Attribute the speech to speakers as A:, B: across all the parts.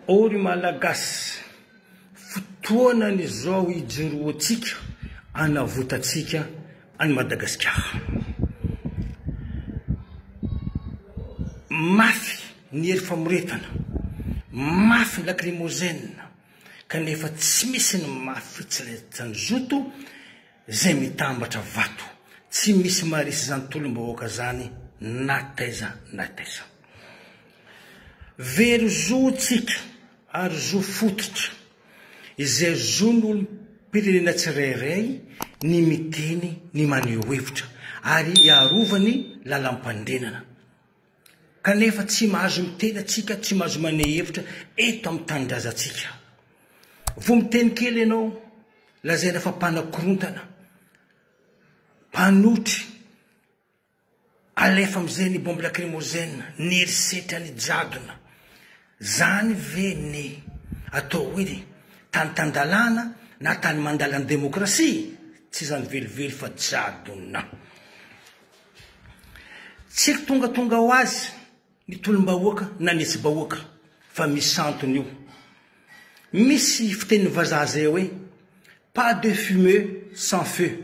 A: Ô ry Malagasy, fotoanany izao hijoroantsika hanavotantsika an'i Madagasikara. Mafy ny hery famoretana, mafy ny lacrymogène, kanefa tsy misy ny mafy tsy laitran'ny zoto izay mitambatra vato. Tsy misy maharesy izany tolom-bahoaka izany na taiza na taiza. Very zo tsika ary zo fototra izay zon'olom-pirenena tsirairay ny miteny, ny maneho hevitra ary iarovany lalam-pandrenana. Kanefa tsy mahazo miteny atsika, tsy mahazo maneho hevitra eto amin'ny tanindrazantsika. Vao miteny kely ianao, lazaina fa mpanakorontana, mpanotry. Alefa amizay ny bombe lacrymogène, ny herisetra, ny jadona. Zany ve ny atao hoe tany tan-dalàna na tany mandala ny demokrasia? Tsy izany velively fa jadona. Tsy tongatonga ho azy ny tolom-bahoaka na ny hetsi-bahoaka fa misy antony io. Misy fitenin'ny vazaha zay hoe pas de fumeux sans feu,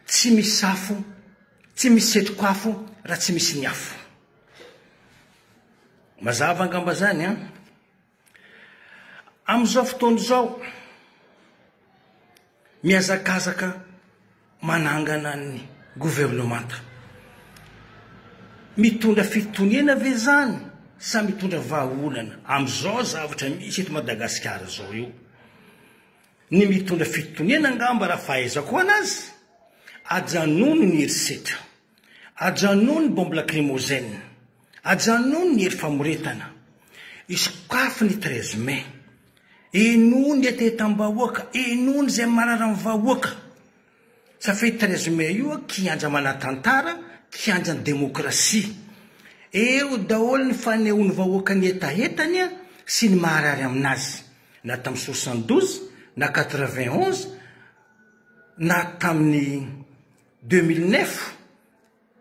A: tsy misy afo, tsy misy setrok'afo raha tsy misy ny afo. Mazava angamba zany an! Amin'izao fotoana izao, mihazakazaka manangana ny governemanta. Mitondra fitoniana ve izany sa mitondra vahaolana amin'izao zavatra misy eto Madagasikara izao io? Ny mitondra fitoniana angamba raha fahaizako anazy, ajanony ny herisetra, ajanony ny bombe lacrymogène, ajanony ny hery famoretana, isokafy ny 13 mai, Henoy ny hetehetam-bahoaka, henoy izay marary ny vahoaka. Satria 13 mai io kianja manan-tantara, kianjan'ny demokrasia. Eo daholo ny fanehoan'ny vahoaka ny hetahetany sy ny maharary aminazy. Na tamin'ny 72, na 91, na tamin'ny 2009.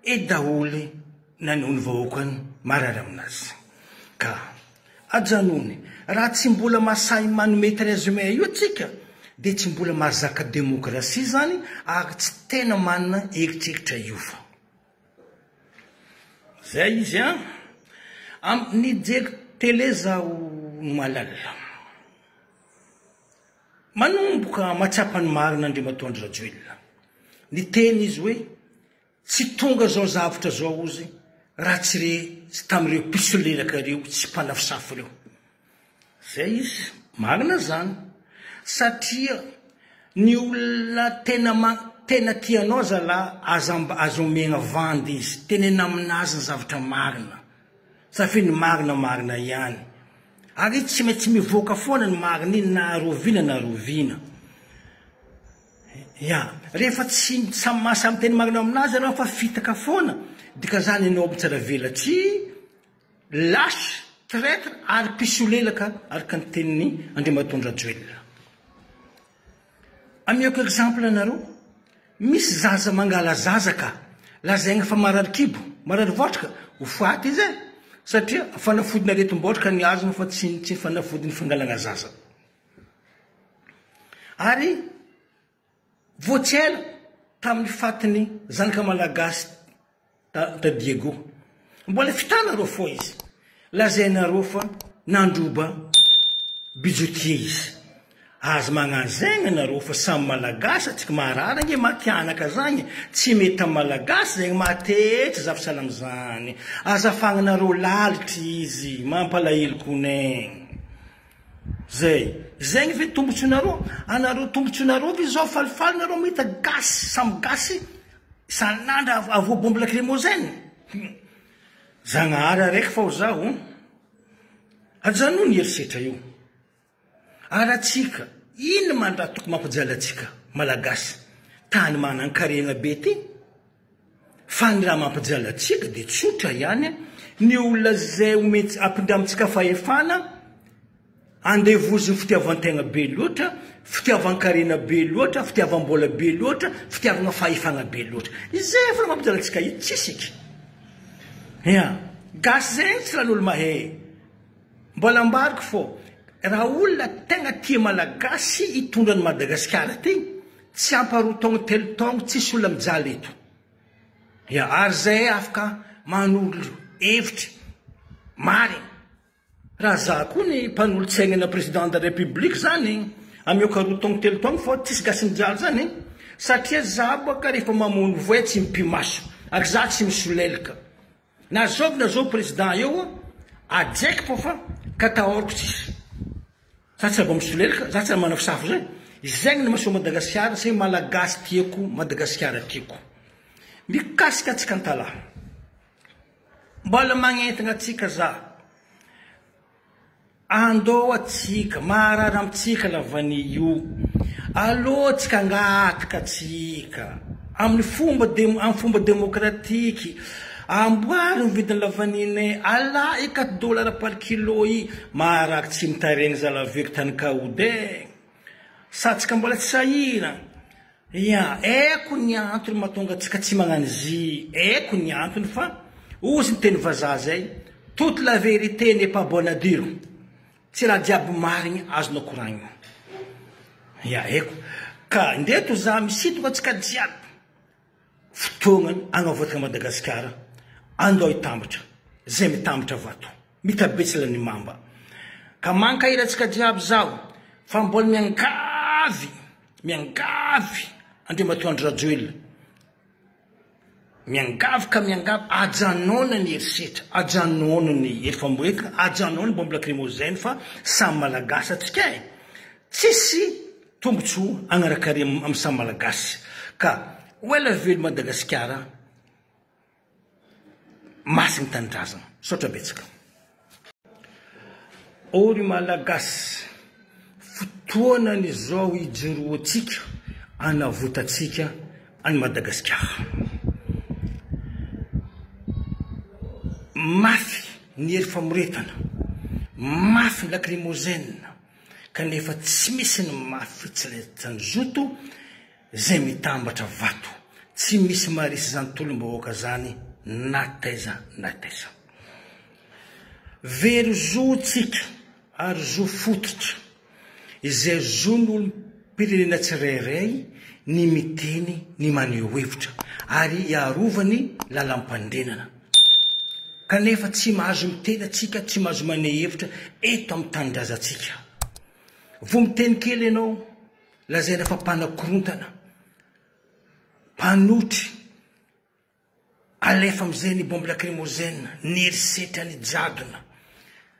A: E daholo naneho ny vahoakany marary aminazy. Ka ajanony, raha tsy mbola masahy manome 13 mai io tsika dia tsy mbola mahazaka demokrasia zany ary tsy tena manana eritreritra hiova. Zay izy an! Am nijery tele zaho omaly alina. Manomboka mahatsapa ny marina Andriamatoa Andry Rajoelina. Niteny izy hoe Tsy tonga zao zavtra zao ozy raha tsy re tsy tamin'ireo mpisolelaka ireo sy mpanafosafo ireo. Zay izy, marina zany. Satria ny olona tena ma tena tia anao zalahy aza mba aza omegna vandy izy, tenena aminazy ny zavatra marina. Satria ny marina marina ihany. Ary tsy maintsy mivoaka foana ny marina iny na roviana na roviana. Ya, rehefa tsy samy mahasahy miteny marina aminazy ianao fa fitaka foana, dikan'izany ianao mpitsaravelatsihy, lâche, traitre ary mpisolelaka araka ny tenin'i Andriamatoa Andry Rajoelina. Ameko exemple anareo, misy zaza mangala zaza ka lazaigna fa marary kibo, marary votrika, ho faty izy e, satria fanafodin'ny aretim-botrika ny azony fa tsy tsy fanafodin'ny fangalana zaza. Ary vao tsy ela tamin'ny fatin'ny zanaka malagasy ta ta Diego. Mbola fitanareo fô izy. Lazainareo fa nandroba bijoutier izy. Aza magnano zegny anareo fa samy malagasy atsika marary ange maty anaka zagny. Tsy mety am malagasy zegny matety zafy sahala amizany. Aza afagnanareo lalitry izy. Mampalahelo kone. Zay. Zegny ve tombotsoanareo? Anareo tombotsoanareo ve zao falifaly nareo mahita gasy samy gasy isan'andro avoa bombe lacrymogène? Zagnahary araiky fa ho zaho. Ajanony herisetra io. Ary atsika ino mandraha tokony mampijaly atsika malagasy tany manankarena be ty? Fa ny raha mampijaly atsika dia tsotra ihany, ny olona izay omentsika, ampindramintsika fahefana, andevozin'ny fitiavan-tegna be loatra, fitiavan-karena be loatra, fitiavam-bola be loatra, fitiavagna fahefagna be loatra. Izay efa mampijaly antsika io, tsisy eky. Ya, gasy zegny tsy raha n'olo mahay. Mbola ambariko fô raha olona tegna tia Malagasy hitondra an'i Madagasikara ty, tsy ampy aroa taogno telo taogno tsisy olona mijaly eto. Ya, ary zay afaka manolo hevitra marigny. Raha za koa ny mpanolotsaigna na président de la république zany, ameoko aroa taogno telo taogno fô tsisy gasy mijaly zany, satria za bôka rehefa mamono voay tsy mipi-maso, ary za tsy misolelaka. Na zovy na zovy président eo ajaiko fô fa ka atahorako tsisy. Za tsy raha vao misolelaka, za tsy raha manafosafo zay. Izegny ny mahasoa Madagasikara satria Malagasy tiako, Madagasikara tiako. Mikasika antsika Antalaha. Mbola magnentagna antsika za. Andao atsika, maharary amintsika la vanille io. Aleo tsika angataka tsika amin'ny fomba amin'ny fomba demokratiky. Amboary ny vidin'ny la vanille-nay, alà i quatre dollars par kilo i, maharary tsy mitaregny zalahy tany kaody e. Sa tsika mbola tsy sahirana? Ya, haiko ny antony mahatonga antsika tsy magnano izy, haiko ny antony fa hozy ny teny vazaha zay, toute la vérité n'est pas bonne à dire, tsy raha jiaby marigny azonao koragnina. Ya, haiko. Ka ndreto za misintona antsika jiaby. Fotoagna agnavoatagna Madagasikara, andao hitambatra, zay mitambatra vato, mitabetsila ny mamba. Ka mankahery antsika jiaby zaho fa mbola miangavy, miangavy Andriamatoa Andry Rajoelina, miangavy ka miangavy, ajanòna ny herisetra, ajanòna ny hery famoretana, ajanòna ny bombe lacrymogène fa samy Malagasy antsika e! Tsisy Tombotsoa agnarakaria amin'ny samy Malagasy ka ho ela velo Madagasikara masigny tanindrazagna. Misaotra betsaka. Ô ry Malagasy, fotoanany izao hijoroantsika hanavotantsika an'i Madagasikara. Mafy ny hery famoretana, mafy ny lacrymogène, kanefa tsy misy ny mafy tsy laitran'ny zoto zay mitambatra vato, tsy misy maharesy izany tolom-bahoaka zany na taiza na taiza. Very zo tsika ary zo fototra izay zon'olom-pirenena tsirairay ny miteny ny maneho hevitra ary iarovany lalam-pandrenana. Kanefa tsy mahazo miteny atsika, tsy mahazo maneho hevitra eto amin'ny tanindrazantsika. Vao miteny kely ianao, lazaina fa mpanakorontana, mpanotry, alefa amin'izay ny bombe lacrymogène, ny herisetra, ny jadona.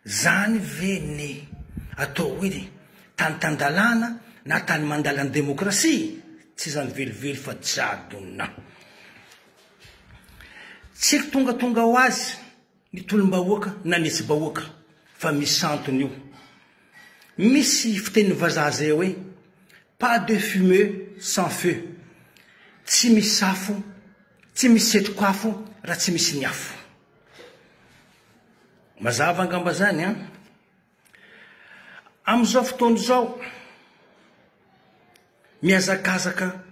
A: Zany ve ny atao hoe tany tan-dalàna na tany mandala ny demokrasia? Tsy izany velively fa jadona. Tsy tongatonga ho azy ny tolom-bahoaka na ny hetsi-bahoaka fa misy antony io. Misy fitenin'ny vazaha zay hoe pas de fumeux sans feu, tsy misy afo, tsy misy setrok'afo raha tsy misy ny afo. Mazava angamba zany an! Amin'izao fotoana izao, mihazakazaka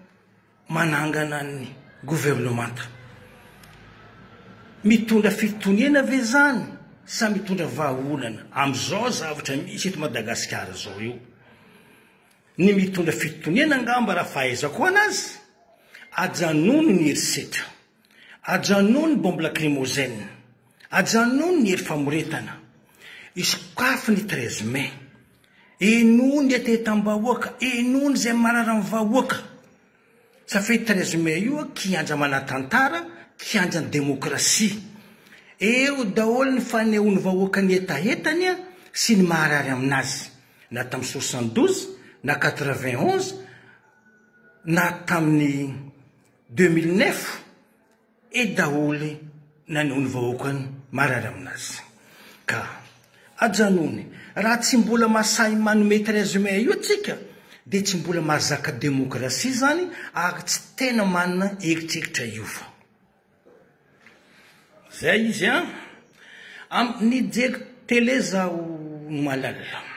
A: manangana ny governemanta. Mitondra fitoniana ve izany sa mitondra vahaolana amin'izao zavatra misy eto Madagasikara izao io? Ny mitondra fitoniana angamba raha fahaizako anazy, ajanony ny herisetra. Ajanony ny bombe lacrymogène, ajanony ny hery famoretana, isokafy ny 13 mai, henoy ny hetehetam-bahoaka, henoy izay marary ny vahoaka, satria 13 mai io kianja manan-tantara, kianjan'ny demokrasia, eo daholo ny fanehoan'ny vahoaka ny hetahetany sy ny maharary aminazy, na tamin'ny 72, na 91, na tamin'ny. 2009 e daholo naneho ny vahoakany marary aminazy ka ajanony raha tsy mbola masahy manome 13 mai io tsika de tsy mbola mahazaka demokrasia zany ary tsy tena manana eritreritra hiova zay izy an am nijery tele zaho malala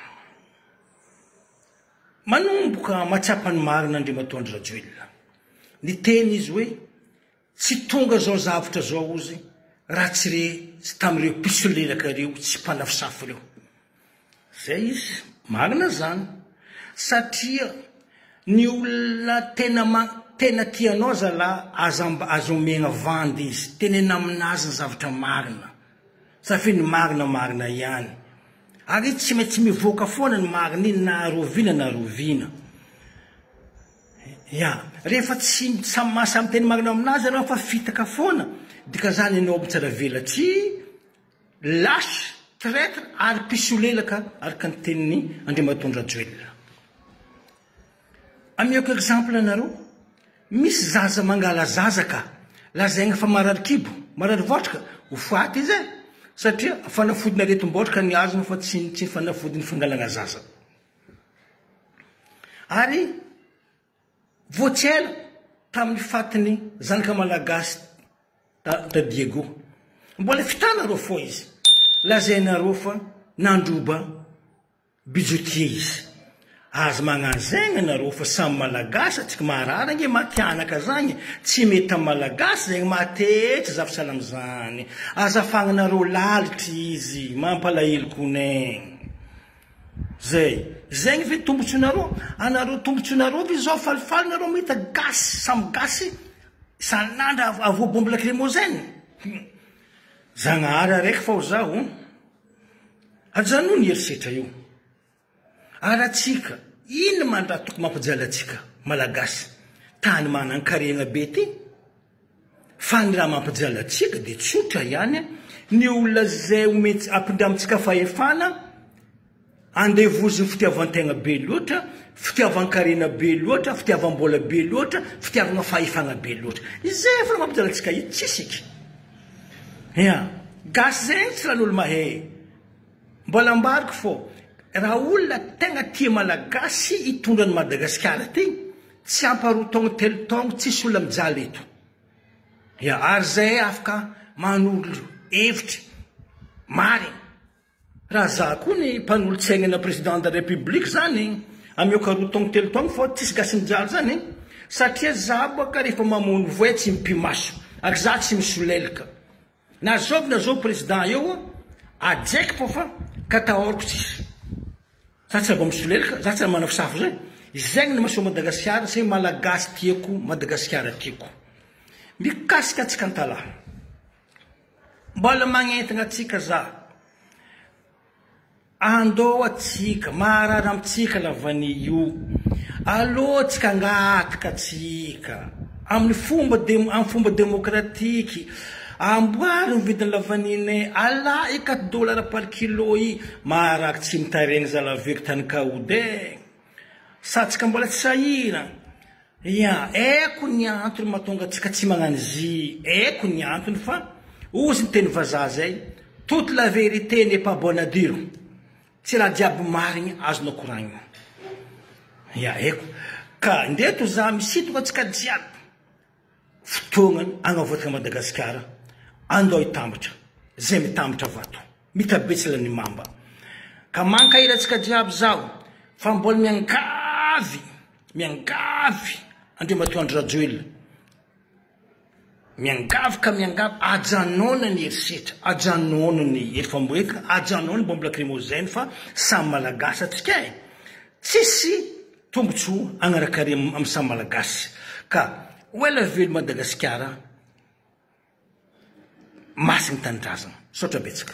A: Manomboka mahatsapa ny marina Andriamatoa Andry Rajoelina. Niteny izy hoe tsy tonga zao zavtra zao ozy raha tsy re tamin'ireo mpisolelaka ireo sy mpanafosafo ireo. Zay izy, marina zany. Satria ny olona tena tena tia anao zalahy aza aza omena vandy izy, teneno aminazy ny zavatra marina. Satria ny marina marina ihany. Ary tsy maintsy mivoaka foana ny marina iny na roviana na roviana. Ya, rehefa tsy samy mahasahy miteny marina aminazy ianao fa fitaka foana, dikan'izany ianao mpitsiravelatsihy, Lâche, traitre ary mpisolelaka araka ny tenin'i Andriamatoa Andry Rajoelina. Ameko exemple anareo, misy zaza mangala zaza ka lazaigna fa marary kibo, marary votrika, ho faty izy e! Satria fanafodiny aretim-botrika ny azony fa tsy tsy fanafodiny fangalana zaza. Ary Vao tsy ela, tamin'ny fatin'ny zanaka malagasy ta Diego. Mbola fitanareo fô izy. Lazainareo fa nandroba bijoutier izy. Aza magnano zegny anareo fa samy malagasy atsika marary ange maty anaka zagny. Tsy mety am malagasy zegny matety zafy sahala amizany. Aza afagnanareo lalitry izy. Mampalahelo kone. Zay. Zegny ve tombotsoanareo? Anareo tombotsoanareo ve zao falifaly nareo mahita gasy samy gasy isan'andro avoa bombe lacrymogène? Zagnahary araiky fa ho zaho. Ajanony herisetra io. Ary atsika ino mandraha tokony mampijaly atsika malagasy tany manankarena be ty? Fa ny raha mampijaly atsika dia tsotra ihany, ny olona izay omentsika, ampindramintsika fahefana, andevozin'ny fitiavan-tegna be loatra, fitiavan-karena be loatra, fitiavam-bola be loatra, fitiavagna fahefagna be loatra. Izay efa raha mampijaly antsika io, tsisy eky. Ya, gasy zegny tsy raha n'olo mahay e. Mbola ambariko fô, raha olona tegna tia malagasy hitondra an'i Madagasikara ty, Tsy ampy roa taogno telo taogno tsisy olona mijaly eto. Ya ary zay afaka manolo hevitra marigny. Raha za koa ny mpanolotsaigna na président de la république zany ameoko roa taogno telo taogno fô tsisy gasy mijaly zany satria za boka rehefa mamono voay tsy mipimaso ary za tsy misolelaka. Na zovy na zovy président eo ajeky fô fa ka atahorako tsisy. Za tsy raha vao misolelaka, za tsy raha manafosafo zay. Zegny ny mahasoa Madagasikara satria Malagasy tiako, Madagasikara tiako. Mikasika antsika Antalaha. Mbola magnentagna antsika za. Andao atsika, maharary amintsika la vanille io. Aleo atsika angataka atsika amin'ny fomba amin'ny fomba demokratiky. Amboary ny vidin'ny la vanille-nay, alà i quatre dollars par kilo i, maharary tsy mitaregny zalahy tany kaody e. Sa atsika mbola tsy sahirana? Ya, haiko ny antony mahatonga antsika tsy magnano izy, haiko ny antony fa hozy ny teny vazaha zay, toute la vérité n'est pas bonne à dire, tsy raha jiaby marigny azonao koragnina. Ya, haiko. Ka ndreto za misintona antsika jiaby. Fotoagnan agnavoatagna Madagasikara andao hitambatra zay mitambatra vato mitabetsila ny mamba ka mankahery antsika jiaby zaho fa mbola miangavy miangavy Andriamatoa Andry Rajoelina miangavy ka miangavy ajanona ny herisetra ajanona ny hery famoretana ajanona ny bombe lacrymogène fa samy malagasy atsika e tsisy Tombotsoa agnarakarena amin'ny samy Malagasy ka ho ela velo Madagasikara masigny tanindrazagna. Misaotra betsaka.